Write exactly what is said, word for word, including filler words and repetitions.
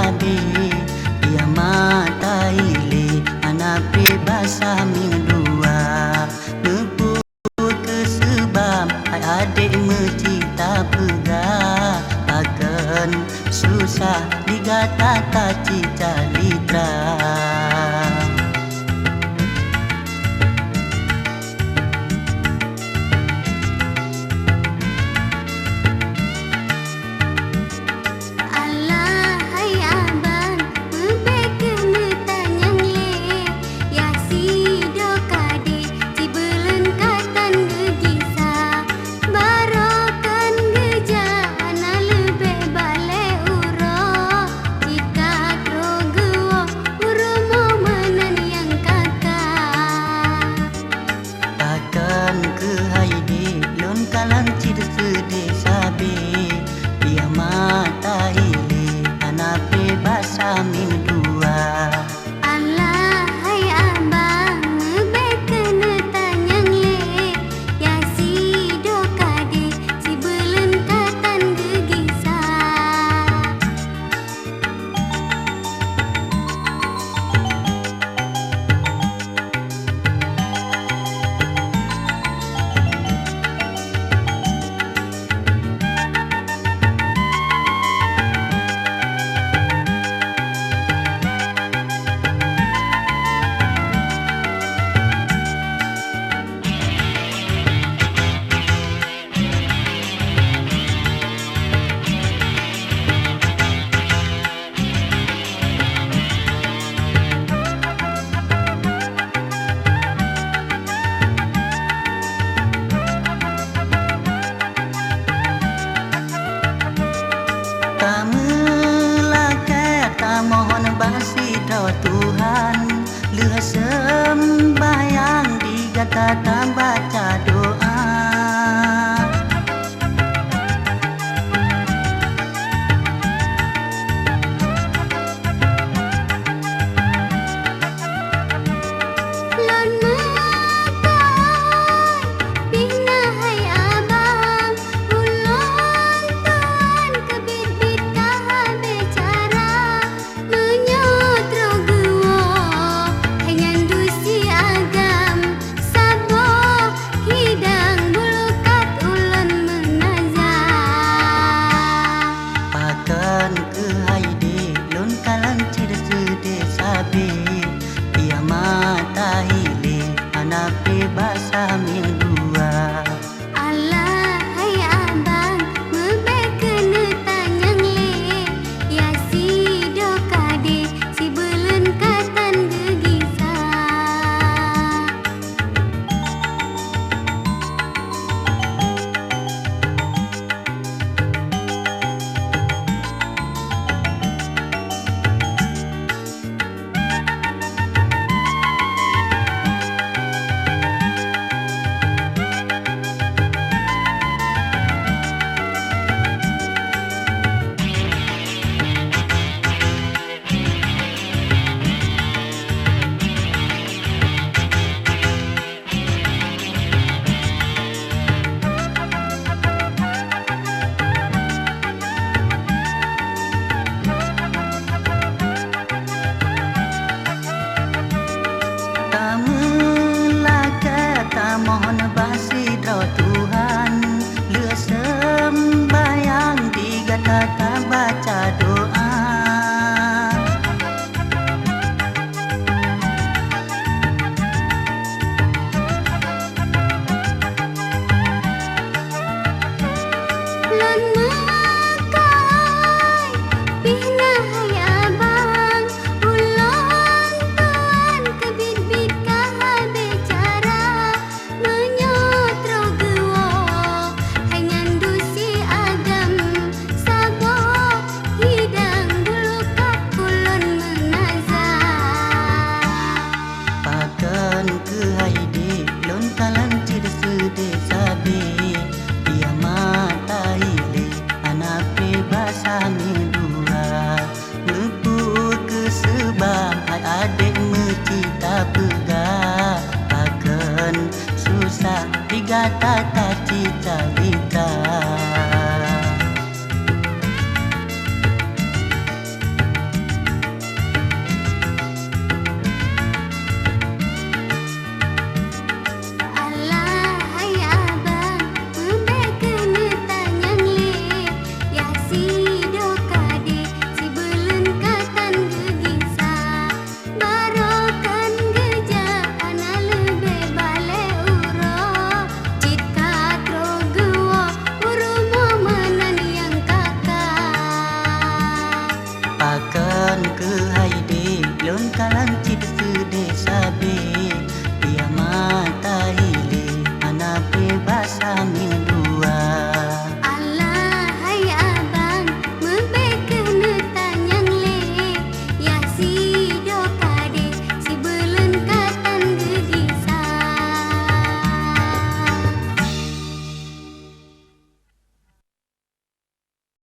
sabe, ia mata ilée hana pé basa meuduwa. Meupeu keu seubab hai adék meucit tapeugah, pakon susah di gata tacit calitra. Alah hai abang, meubèk keuneuk tanyong lé, yah sidroe kadé sibeuleuen ka tan geugisa. Barô kon geujak hana leubeh balèe uroe, jika troh geuwoe u rumoh meunan nyang ka-ka. Pakon keuhai dék lôn kalon cit seudeh sabe, ia mata ilée hana pé basa meuduwa. Alah hai abang, meubèk keuneuk tanyong lé, yah sidroe kadé sibeuleuen ka tan geugisa. Tameulakèe tamohon bak sidroe Tuhan, lheueh seumbahyang di gata tabaca doa. Lôn meukai pih na hai abang, ulôn tuan keubiet-biet ka habéh cara. Meunyoe troh geuwoe, hai nyan duek si agam, saboh hidang bulukat ulôn meunazah. Pakon keuhai dék lôn kalon cit seudeh sabe, ia mata ilée hana pé basa meuduwa. Alah hai abang, meubèk keuneuk tanyong lé, yah sidroe kadé sibeuleuen ka tan geugisa. Tameulakèe tamohon bak sidroe Tuhan, lheueh seumbahyang di gata tabaca doa. Lôn meukai pih na hai abang, ulôn tuan keubiet-biet ka habéh cara. Meunyoe troh geuwoe, hai nyan duek si agam, saboh hidang bulukat ulôn meunazah. Pakon keuhai dék lôn kalon cit seudeh sabe, ia mata ilée hana pé basa meuduwa. Meupeu keu seubab hai adék meucit tapeugah, pakon susah di gata tacit calitra. Kalan cit seudeh sabé.